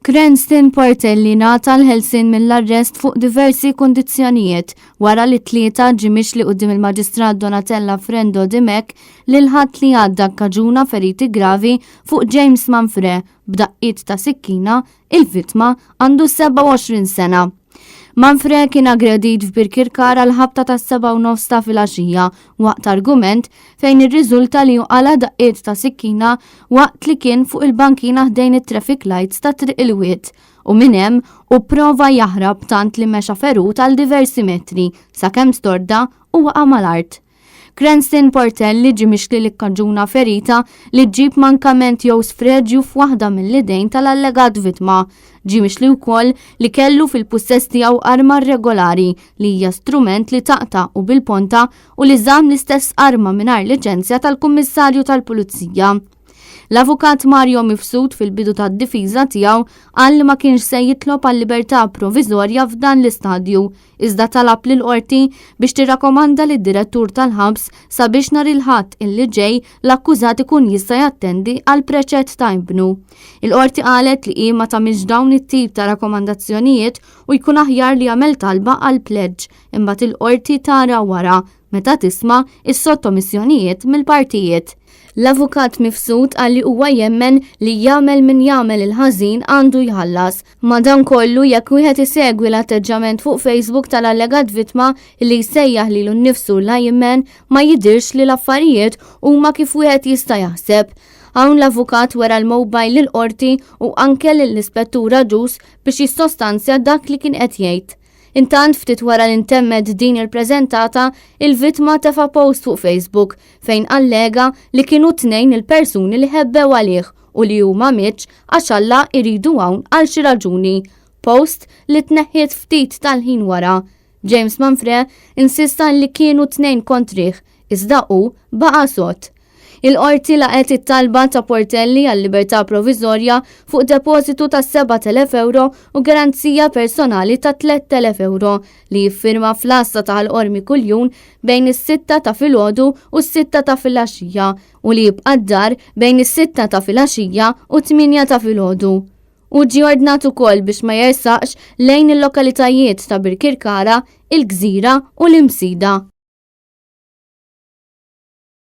Cranston Portelli ngħata l-ħelsien mill-arrest fuq diversi kundizzjonijiet wara li t-Tlieta ġie mixli quddiem il-Maġistrat Donatella Frendo Dimech li l-Ħadd li għadda kkaġuna feriti gravi fuq James Manfre b'daqqiet ta' sikkina, il-vittma għandu 27 sena. Manfre kien aggredit f'Birkirkara l-ħabta tas-sebgħa u nofs ta' filgħaxija waqt argument fejn irriżulta li hu qala' daqqiet ta' sikkina waqt li kien fuq il-bankina ħdejn it-traffic lights ta' Triq il-Wied u minn hemm hu pprova jaħrab tant li mexa ferut għal diversi metri sakemm storda u waqa' mal-art. Cranston Portelli ġie mixli li kkaġuna ferita li ġġib mankament jew sfreġju f'waħda mill-idejn tal-allegat vittma. Ġie mixli wkoll li kellu fil-pussess tiegħu arma rregolari li hija strument li taqta' u bil-ponta u li żamm l-istess arma mingħajr liċenzja tal-Kummissarju tal-Pulizija. L-Avukat Mario Mifsud fil-bidu tad-difiża tiegħu qal li ma kienx se jitlob għal libertà proviżorja f'dan l-istadju iżda talab lill-Qorti biex tirrakomanda lid-Direttur tal-ħabs sabiex nhar il-Ħadd illi ġej l-akkużat ikun jista' jattendi għall-preċett ta' ibnu. Il-Qorti qalet li hi ma tagħmilx dawn it-tip ta' rakomandazzjonijiet u jkun aħjar li jagħmel talba għal pledge imbagħad il-Qorti tara wara meta tisma' s-sottomissjonijiet mill-partijiet. L-Avukat Mifsud qal li huwa jemmen li jagħmel min jagħmel il-ħażin għandu jħallas. Madankollu, jekk wieħed isegwi l-atteġġjament fuq Facebook tal-allegat vittma li jsejjaħ lilu nnifsu Lion ma jidhirx li l-affarijiet huma kif wieħed jista' jaħseb. Hawn l-avukat wera l-mobile lill-Qorti u anke lill-Ispettur Agius biex jissostanzja dak li kien qed jgħid. Intant ftit wara li ntemmet din il-preżentata, il-vittma tefa' post fuq Facebook fejn allega li kienu tnejn il-persuni li ħebbew għalih u li hu ma mietx għax Alla iridu hawn għal xi raġuni. Post li tneħħiet ftit tal-ħin wara. James Manfre insista li kienu tnejn kontrih iżda hu baqa' sod. Il-Qorti laqgħet it-talba ta' Portelli għal libertà proviżorja fuq depożitu ta' 7,000 ewro u garanzija personali ta' 3,000 ewro li jiffirma fl-għassa ta' Ħal Qormi kuljum bejn is-sitta ta' filgħodu u s-sitta ta' filgħaxija u li jibqa' d-dar bejn is-sitta ta' filgħaxija u t-tmienja ta' filgħodu. Hu ġie ordnat ukoll biex ma jersaqx lejn il-lokalitajiet ta' Birkirkara, il-Gżira u l-Imsida.